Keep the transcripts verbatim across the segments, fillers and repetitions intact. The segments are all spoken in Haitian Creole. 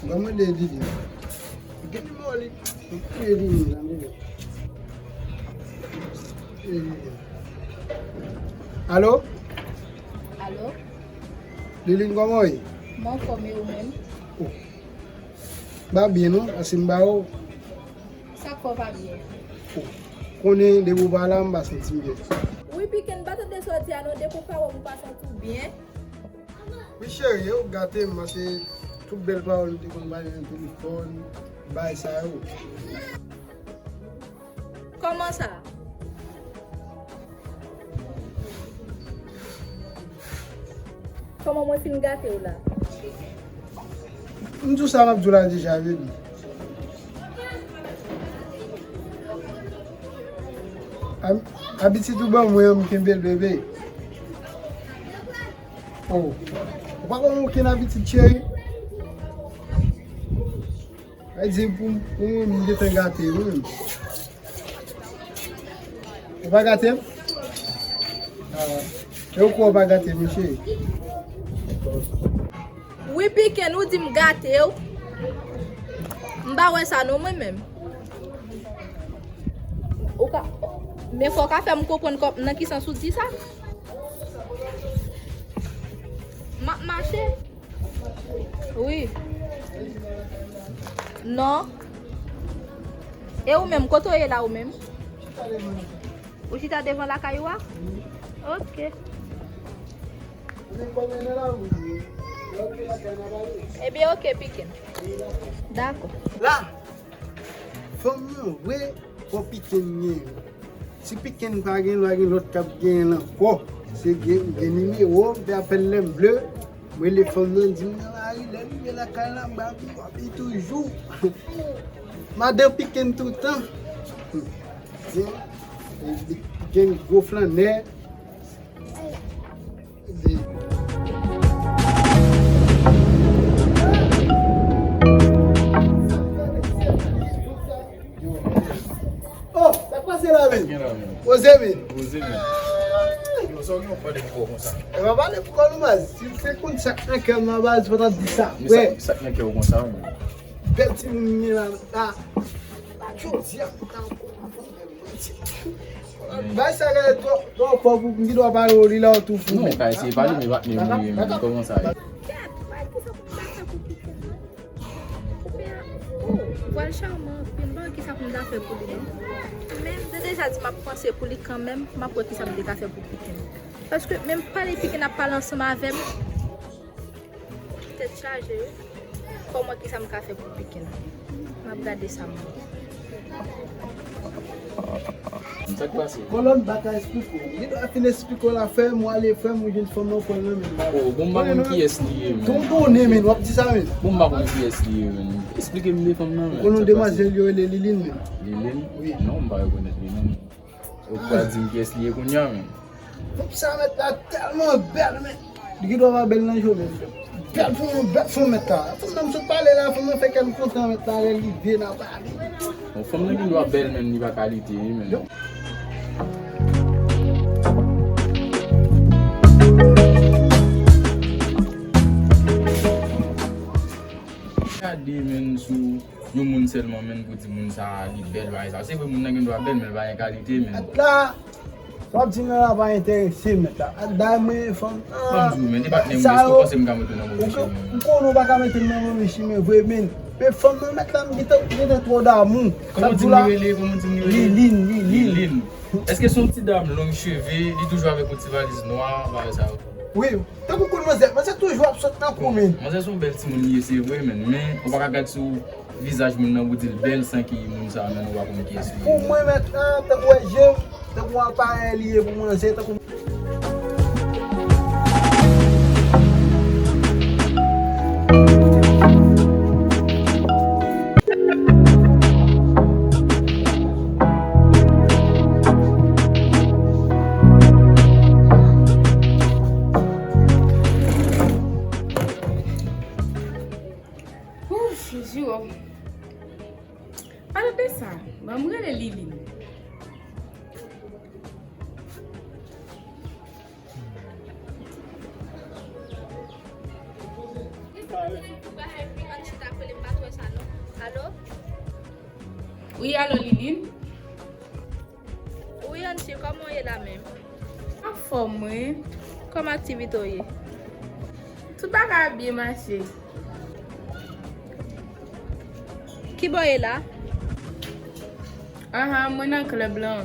Ban mwen de Lili. Gen nimewo li. Mwen gen Lili la, men. Lili. Alo? Alo? Liline, kòman w ye? Mwen anfòm, e ou menm? Oh. M pa byen non, ase m ba ou. Sa k fè w pa byen? Oh. Konnen depi w pa la, m pa santi m byen. Wi, Piken, m pa tande sa w di a non, depi w pa wè m, ou pa santi w byen? Wi cheri, ou gate m, paske tout bèl pawòl m te konn pale nan telefòn, bay sa yo. Kòman sa? Kòman mwen fin gate w la? M di w sa m ap di w la deja, baby. Ab-, abitid ou ban mwen an, m kenbe l, bebe. Oh. Ou pa ban mwen okenn abitid, cheri. Sa vle di pou, pou mwen, m gentan gate, wi. Ou pa gate m? Ah. E ou kwè ou pa gate m, cheri? Wi, Piken, ou di m gate w. M pa wè sa non, mwen menm. Ou ka, men fò w ka fè m konprann kò-, nan ki sans ou di sa. M ap mache. Wi. Non. E ou menm, kote w ye la ou menm? Ou chita devan lakay ou a? Ok. Ebyen, ok, Piken. Dakò. La, fanm nan vre, fò Piken gen. Si Piken pa gen, pa gen lòt k ap genyen l ankò. Se gen, gen nimewo, m fè apèl lèm ble. M rele fanm nan, di m nan lari, lè m rive lakay la, m ba li, w ap li toujou. Madan Piken toutan. Gen, gen gwo flannè. Oh, sa k pase la, men? Gen la, men. Poze, men. Poze, men. Yo, sa w gen w pale pou kò konsa? E pa pale pou kò nou, baz. Si w te konn sa k nan kè m nan, baz, ou pa t ap di sa. Men sa, sa k nan kè w konsa, men? Bèl timoun m ye la, la. Jodi a, m ta Bay sa gade twò, twò fò pou m ki dwa pale w li la w tou fou. Non, ou ka eseye pale, men patnè m ou ye, men kòman sa ye? Kèt, bay kisa pou m ta fè pou Piken? Koupe a, oh, pral chaman anpil, ban kisa pou m ta fè pou li non. Men m te deja di m ap panse pou li kanmenm, m ap wè kisa m te ka fè pou Piken. Paske menm pale Piken ap pale ansanm avè m. Tèt chaje, wi. Kòman, kisa m ka fè pou Piken? M ap gade sa m wè. Sa k pase? Kolòn m pa ka esplike w. Li dwa fin esplike w la, frè m, ou ale, frè m, ou jwenn fanm nan, ou pran l nan men l. Oh, bon, m pa konn kiyès li ye, men. Tonton w ne, men, w ap di sa, men. Bon, m pa konn kiyès li ye, men. Esplike m de fanm nan, men. Ou konn yon demwazèl yo rele Liline, men. Liline? Wi. Non, m pa rekonèt li, non. Ou pral di m kiyès li ye kounye a, men. Fanm sa mèt la tèlman bèl, men. Li gen dwa pa bèl nan je w, men. Bèl fanm, bèl fanm mèt la. Fanm nan m sot pale la, fanm nan fè kè m kontan mèt la, lè l rive n a pale. Bon, fanm nan gen dwa bèl, men li pa kalite, wi, men. Gade, men, sou yon moun sèlman, men, pou di moun sa a li bèl, bagay sa. Se vre, moun nan gen dwa bèl, men l pa gen kalite, men. Mèt la, w ap di m nan la pa enterese, mèt la. Dayè mwen, fanm, ban m di w, men, te patnè m, èske w panse m ka mete w nan move chimen, men? Ou konn ou pa ka mete m nan move chimen vre, men. Men fanm nan, mèt la, m gentan, m gentan twò damou. Kòman w di m li rele? Kòman w di m li rele? Liline, Liline. Liline. Èske se yon ti dam long cheve, li toujou avèk yon ti valiz nwa, bagay sa yo? Wi. Tankou kou manzè, manzè toujou ap sot nan kou, men. Manzè se yon bèl timoun li ye, se vre, men, men ou pa ka gad sou vizaj moun nan pou di l bèl san ke moun sa a, men ou pa konn kiyès li ye. Pou mwen, mèt la, tankou wè je m, tankou aparèy li ye pou manzè, tankou. Ouf, Jezi, o. Pale de sa, ban m rele Liline. Wi, alo Liline? Wi, Anchi, kòman w ye la menm? Anfòm, wi. Kòman aktivite w ye? Tout bagay ap byen mache. Ki bò w ye la? Ahan, mwen nan klèb lan.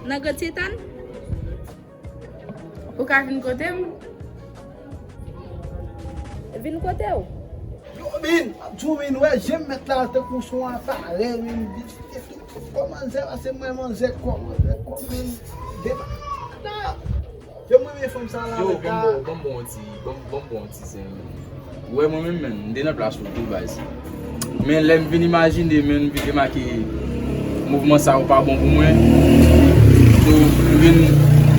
Nan Grand Titan? Ou ka vin kote m? Vin kote w? Yo, men, ap di w, men, wè, je m mèt la, tankou son aparèy, men, vizite tout, kò manzè, pase mwen, manzè, kò manzè, kò manzè, dema-, la. Yo, mwen, men fanm sa la, yo, ban m bon, ban m bon ti, ban m, ban m bon ti zen, men. Ou wè mwen menm, menn, m te nan plas ou tou, baz. Men lè m vin imajine, menn, m vin remake mouvman sa yo pa bon pou mwen. So, m vin,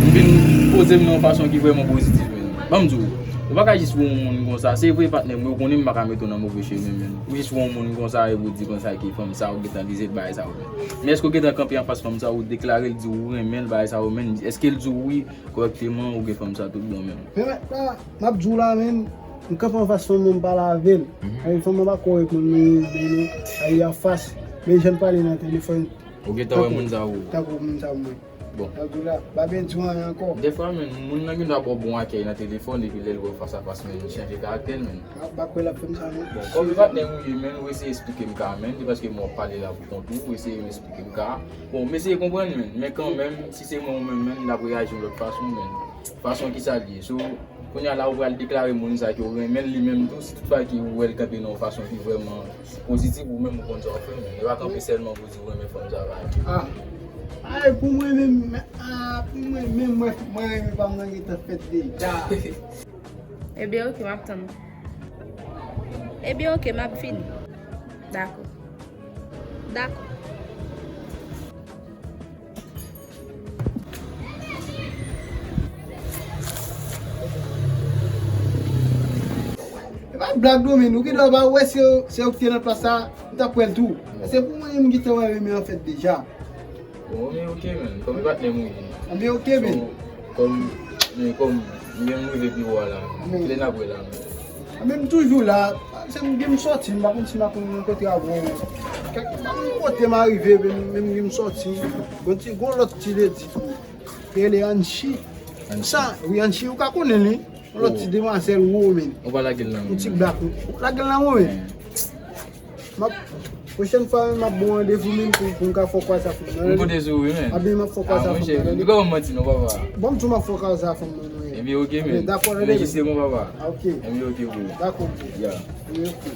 m vin poze m nan yon fason ki vrèman pozitif, menn. Ban m di w, ou pa ka jis wè yon moun konsa. Se vre, patnè m, ou konnen m pa ka mete w nan move chemen, menn. Ou jis wè yon moun konsa, epi w di konsa ke fanm sa, ou gentan dezide bagay sa yo, menn. Men èske w gentan kanpe anfas fanm sa, ou deklare l, di w ou renmen l, bagay sa yo, menn? Èske l di w wi, kòrèkteman, ou gen fanm sa tout bon menm? Men mèt la, m ap di w la, menn, m kanpe anfas fanm nan, m pale avè l. Mhm. Ay, fanm nan pa kòrèk, menn, men, men, ay, anfas. Men jan n pale nan telefòn. Ou gentan wè moun sa ou? Tankou moun sa mwen. Bon. M ap di w la, pa byen di w anyen ankò. Dèfwa, menn, moun nan gen dwa ba w bon akèy nan telefòn, epi lè l wè w fas a fas, menn, li chanje karaktè l, menn. M ap, m ap kwè l ap fè m sa, non. Bon, kòm e patnè m ou ye, menn, ou eseye esplike m ka, menn, se paske mwen w ap pale la pou kont ou, ou eseye esplike m ka. Bon, m eseye konprann, menn, men kanmenm, si se mwen ou menm, menn, m t ap reyaji yon lòt fason, menn. Fason ki sa l ye? So, kounye a la, ou pral deklare moun sa ke w renmen l, li menm tou, si toutfwa ke ou wè l kanpe nan yon fason ki vrèman pozitif, ou menm ou konn sa w ap fè, menn. E pa kanpe sèlman pou di w renmen fanm sa, pa. Ah. Ay, pou mwen menm, ah, pou mwen menm, mwen, mwen renmen pa m nan gentan fèt deja. Ebyen, oke, m ap tann ou. Ebyen, oke, m ap vini. Dakò. Dakò. E pa blag non, men. Ou gen dwa pa wè se, se ou ki te nan plas sa, ou t ap wè l tou. Se pou mwen menm ki te wè renmen an fèt deja. Bon, men oke, menn. Kòm e patnè m ou ye. Anben oke, men. So, kòm, men kòm, men m rive biwo a la, men. Kilè n ap wè la, men. Anben m toujou la. Se m gen m sòti, m pa konn si m ap yon kote avè w. Kèk, m pa konn kote m arive, men, men m gen m sòti. Gon ti, gon lòt ti ledi tou. Ki rele Anchi. Anchi. Sa, wi, Anchi, ou ka konnen li. Yon lòt ti demwazèl wo, menn. Ou pa lage l nan men. Yon ti blak, wi. Ou lage l nan men, menn. M ap, pwochèn fwa, menn, m ap ba w randevou, menn, pou, pou m ka fè w kwaze a fanm nan. M konte sou ou, wi, menn. Anben, m ap fè w kwaze a fanm nan. Ou pa ban m manti, non, papa. Bon, m di w m ap fè w kwaze a fanm nan, wi. Ebyen, oke, menn. Dakò, rejistre, mon papa. Ah, oke. Ebyen, oke, bro. Dakò, bro. Yeah. Wi, oke.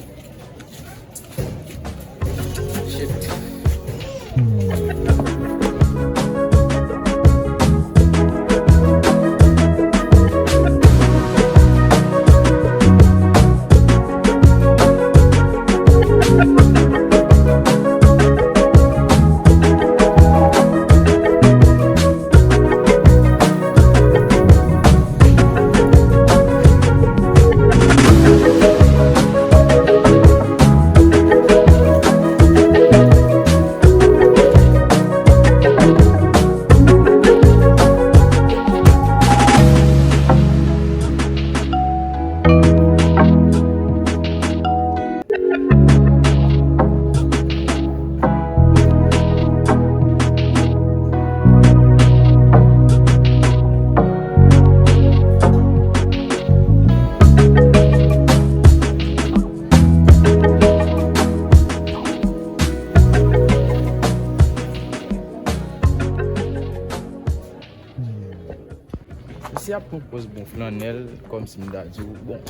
Misye ap pran pòz bon flannèl, kòmsi m ta di w, bon,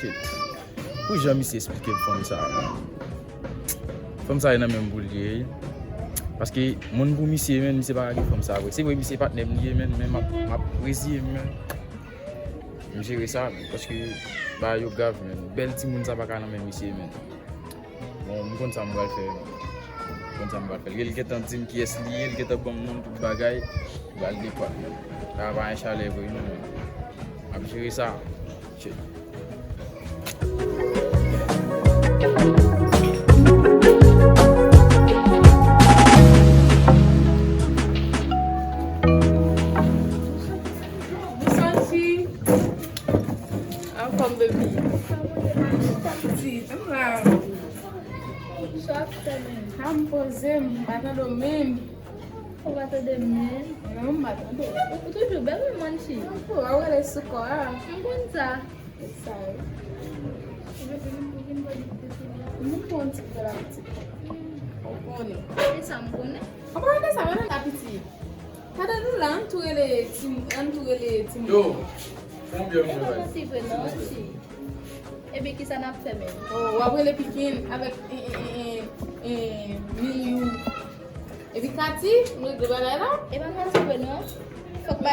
shit. Pou jan misye esplike m fanm sa a, fanm sa a nan menm pou l ye. Paske moun pou misye, menn, misye pa lage fanm sa a vre. Se vre, misye patnè m li ye, menn, men m ap, m ap reziye m, menn. M jere sa, menn, paske bagay yo grav, menn. Bèl timoun sa pa ka nan men misye, menn. Bon, m konn sa m pral fè, menn. M konn sa m pral fè. Li gentan di m kiyès li ye, li gentan ban m non, tout bagay. Li pral dekwa, menn. Sa pa yon chalè vre, non, menn. M ap jere sa. Shit. Ou santi anfòm, baby? Sa mwen te mache tap di, m la. Sa Ou pa tande m menm? Non, m pa tande. Ou, ou toujou bèl, wi, Manchi. Ou, ou rele sou kò a. M konn sa. Sa wi. Nou pran ti bèl apeti. Ou konnen. E sa m konnen. Ou pa konnen sa, men la piti. Gade nou la, ann tou rele ti, ann tou rele ti moun. Yo, konbyen mwen bay? E pa manti vre non, Manchi. Epi kisa n ap fè menm? Oh, w ap rele Pikin avèk, e, e, e, e, e, Miyou. Epi Kati, m regle bagay la. E pa Kati vre non. Fòk ba.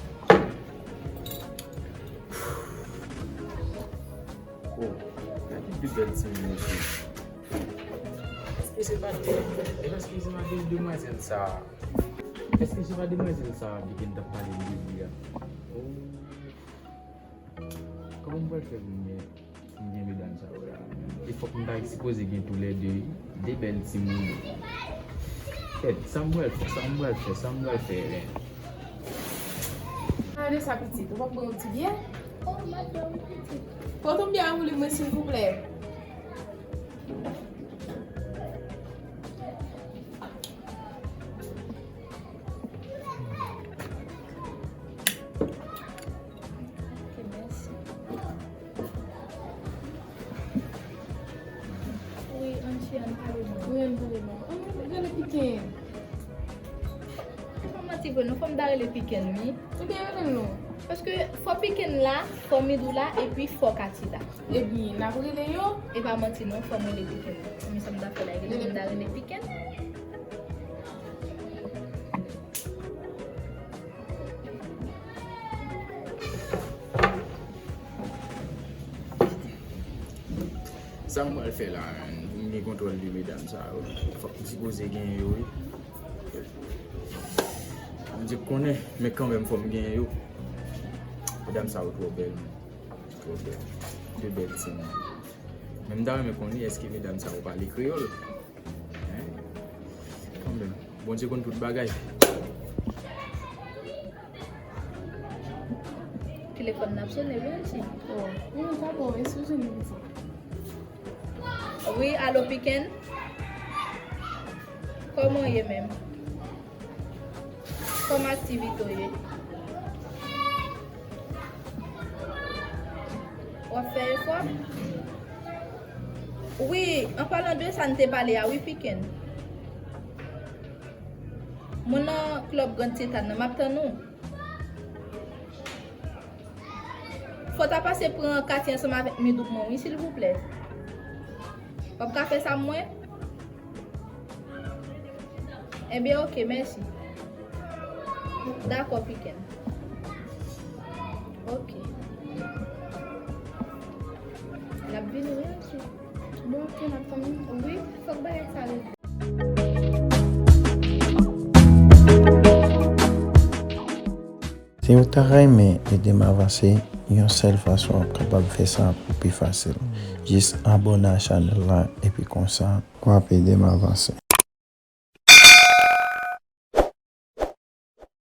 Oh, gade ki bèl timoun yo. Èske se pa de, èske se pa de demwazèl sa? Èske se pa demwazèl sa Pikin t ap pale m depi a? Oh. Kòman m pral fè pou m gen, pou m gen medam sa yo la? E fòk m ta sipoze gen toulède, wi. De bèl timoun. Kèt, sa m pral fè, sa m pral fè, sa m pral fè, men. Gade sa, pitit, ou p ap pran yon ti byè? Oh, madanm, pitit. Pote yon byè pou li, mwen, silvouplè. Ok, mèsi. Wi, Anchi, ann pale non. Wi, ann pale non. Ann rele Pikin. Fò m manti vre non, fò m ta rele Pikin, wi. Ebyen, rele l non. Paske fò Pikin la, fò Midou la, epi fò Kati la. Ebyen, n ap rele yo. E pa manti non, fò m rele Pikin. Konbyen sa m ta fè la, rele, m ta rele Pikin. Sa m pral fè la, pou m gen kontwòl de medam sa yo, fòk m sipoze genyen yo, wi. Bondye konnen, men kanmenm fò m genyen yo. Medam sa yo twò bèl, twò bèl. De bèl timoun. Men m ta renmen konnen èske medam sa yo pale kreyòl. Hein? Kanmenm. Bondye konn tout bagay. Telefòn nan ap sone, wi, Anchi. Oh, wi, sa bon, eskize m, pitit. Wi, alo, Pikin. Kòman w ye menm? Kòman aktivite w ye? W ap fè efò? Wi, an palan de sa n te pale a, wi, Pikin. Mwen nan klèb Grand Titan nan, m ap tann ou. Fò w ta pase pran Kati ansanm avèk Midou pou mwen, wi, silvouplè. W ap ka fè sa pou mwen? Ebyen, oke, mèsi. Dakò, Pikin. Oke. L ap vini, wi, oke. Bon, oke, m ap tann ou. Wi, fòk bagay sa rive. Si w ta renmen ede m avanse, yon sèl fason w ap kapab fè sa pou pi fasil. Jis abòne a chanèl la, epi konsa, w ap ede m avanse.